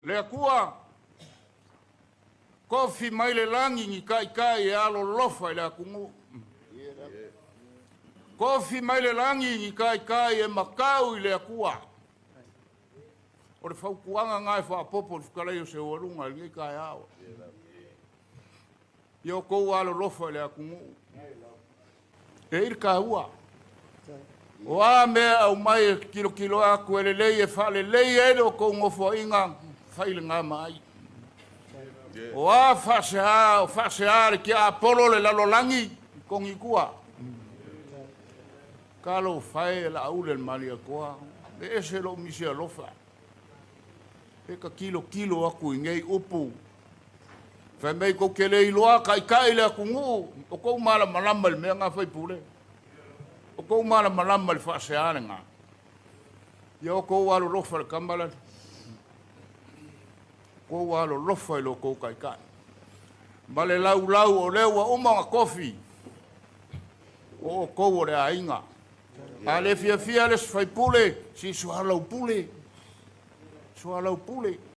Le Atua, tofi mai le lagi ni taitai e alolofa i le atunuu. Tofi mai le lagi ni taitai e matau i le Atua. O le fautuaga lena e faaopoopo i le fetalai o Seualuga i lenei taeao. Ia outou alolofa i le atunuu. E i ai le taua. O a mea e aumai e tilotilo atu e lelei e faalelei ai le outou nofoaiga, fai lena ma ai. O a faasea, o faasea a le tiapolo le lalolagi, togi i tua. Talofa e Laauli o le Malietoa, e ese lou misi alofa. E ta tilotilo atu i nei upu. Fai mai tou te le iloa taitai le atunuu, o tou malamalama i le mea lena faipule. O tou malamalama i le faasea lena. Ia outou alolofa i le tama lea. Outou alolofa i lo outou taitai. Ma le laulau o lea ua uma ona tofi, o outou o le aiga. A le fiafia le isi faipule, se soalaupule, soalaupule.